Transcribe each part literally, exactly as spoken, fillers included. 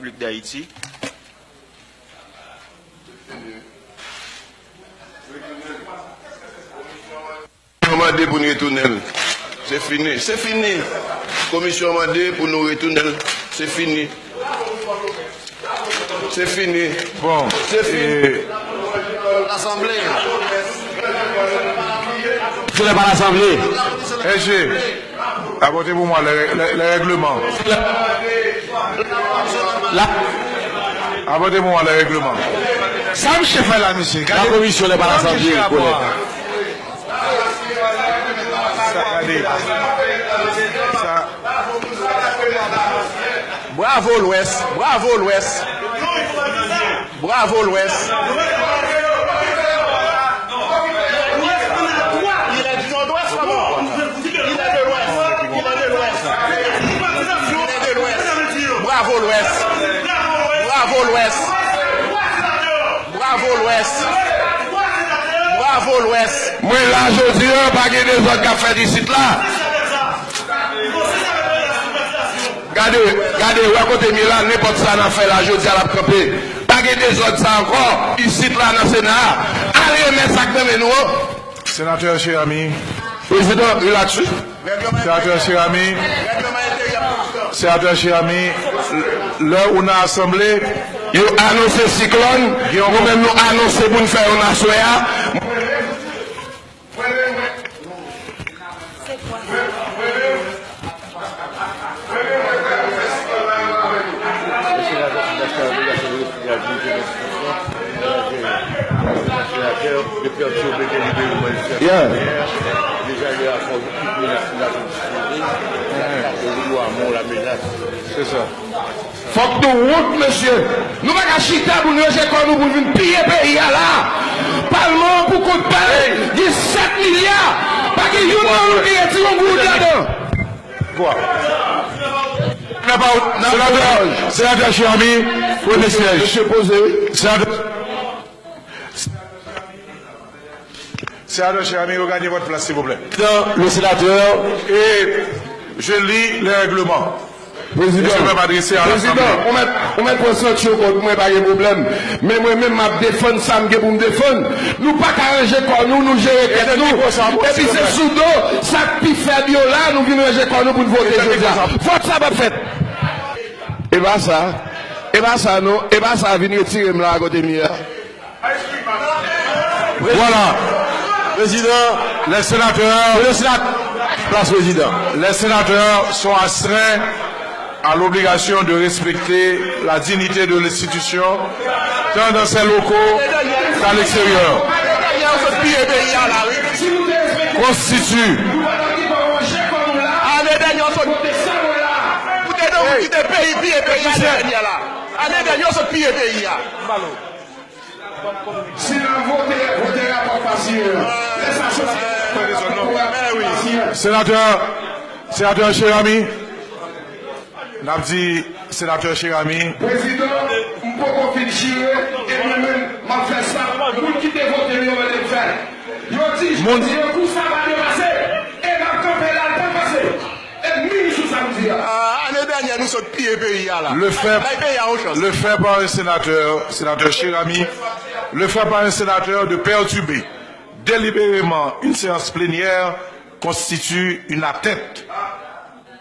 Repiblik Dayiti. Yo mande pou n retounen l. Se fini. Se fini. Komisyon an mande pou nou retounen l. Se fini. Se fini. Bon, se fini. Lasanble. Sou lè pa lasanble. S G, apòte pou mwen lè, lè, lè règleman. La. Apòte pou mwen lè règleman. Sa misye fè la, mesye? Gade. La komisyon lè pa lasanble, kolèg. Sa, gade. Sa. Bravo Lwès, bravo Lwès. Bravo Lwès. Il est du Nord-Ouest, comment? Il est de l'Ouest. Il est de l'Ouest. Il est de l'Ouest. Bravo Lwès. Bravo Lwès. Bravo Lwès. Bravo Lwès. Mwen la jodi a, pa gen dezòd k ap fèt isit la. Gade, gade, wè kote m ye la, nenpòt sa n ap fè la jodi a, l ap kanpe. Pa gen dezòd sa ankò isit la nan Sena a. Al remèt sa k nan men nou an. Senatè Cheramy. Prezidan, relax wi. Senatè Cheramy. Senatè Cheramy, lè ou nan asanble, yo anonse siklòn, nou menm nou anonse pou n fè youn aswè a. Yeah. Se sa. Fòk nou wont, mesye. Nou pa ka chita pou n ranje kò nou pou n vin piye peyi a la. Palman an pou kont pa l, gen sèt milya. Pa gen youn nan nou ki retire yon goud ladan. Senatè, Senatè Cheramy, premye syèj. Senatè Senatè Cheramy, regagnez votre place, s'il vous plaît. Président, le sénateur. Et je lis les règlements. Prezidan, je vais m'adresser à l'Assemblée. Prezidan, ou mèt, ou mèt pran sanksyon kont mwen, pa gen pwoblèm. Men mwen menm, m ap defann sa m gen pou m defann. Nou pa ka ranje kò nou, nou jere tèt nou. Epi se sou do sa k pi fèb yo la, nou vin ranje kò nou pou n vote jodi a. Vòt sa p ap fèt. E pa sa. E pa sa non. E pa sa, vin retire m la kote m ye a. Voilà. Président, les sénateurs, le Sénat, place président. Les sénateurs sont astreints à l'obligation de respecter la dignité de l'institution, tant dans ses locaux qu'à l'extérieur. Constitue. Ane dènye, w sot piye peyi a. Ane dènye, w sot piye peyi a. Si n ap vote, vote rapò Pasye an. Lè sa soti, rapò Pasye an. Senatè, Senatè Cheramy, n ap di Senatè Cheramy. Prezidan, m poko fin chire, e mwen menm, m ap fè sa moun ki te vote m yo mande m fè. Yo di, jodi a, kou sa pa depase, e n ap kanpe la, l pa pase. Ennmi nou sou samdi a. Ah, ane dènyè, nou sot piye peyi a la. Le fait, bay peyi a yon chans. Le fait par un sénateur, Sénateur Cheramy, le fait par un sénateur de perturber délibérément une séance plénière constitue une atteinte,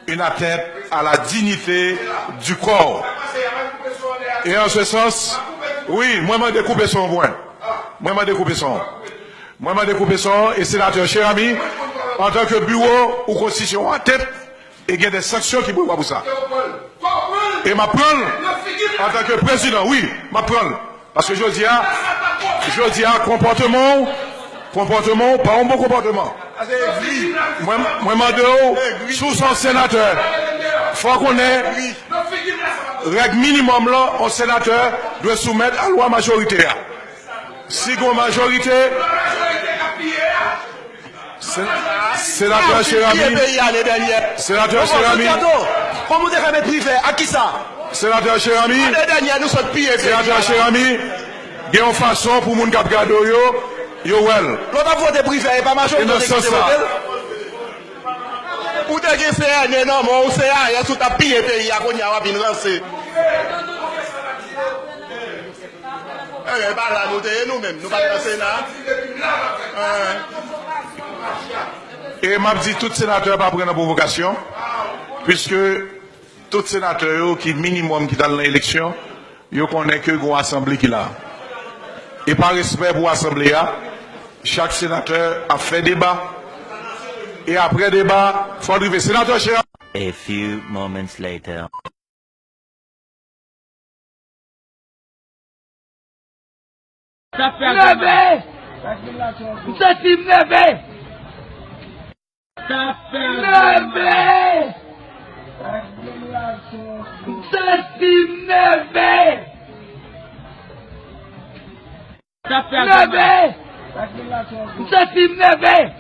une atteinte à la dignité du corps. Et en ce sens, wi, mwen mande koupe son an pou mwen. Mwen mande koupe son an. Mwen mande koupe son an e Senatè Cheramy, antanke biwo ou konstitisyon an tèt, e gen de sanksyon ki prevwa pou sa. E m ap pran l antanke prezidan, wi, m ap pran l. Paske jodi a, jodi a, konpòteman w, konpòteman w pa yon bon konpòteman. Mwen, mwen mande w, si w se yon senatè, fò w konnen règ minimòm lan, yon senatè dwe soumèt a lwa majorite a. Si gon majorite, se-, Senatè Cheramy, Senatè Cheramy, kòman w te fè met Privè? Ak kisa? Senatè Cheramy, Senatè Cheramy, gen yon fason pou moun k ap gade w yo, yo wè l. Lè w t ap vote Privè, e pa majorite w te kite vote l? Ou te gen C N E nan men w, se ayès ou t ap piye peyi a, kounye a w ap vin ranse. E pa la nou te ye nou menm, nou pa t nan Sena. E m ap di tout senatè pa pran nan pwovokasyon, piske tout senatè yo ki minimòm ki t al nan eleksyon, yo konnen ke gon asanble ki la. E pa respè pou asanble a, chak senatè ap fè deba. E apre deba, fò n rive. Senatè Jean. A few moments later. Sa fè nève! M santi m nève! Sa fè nève! M santi m nève! Sa fè nève! M santi m nève!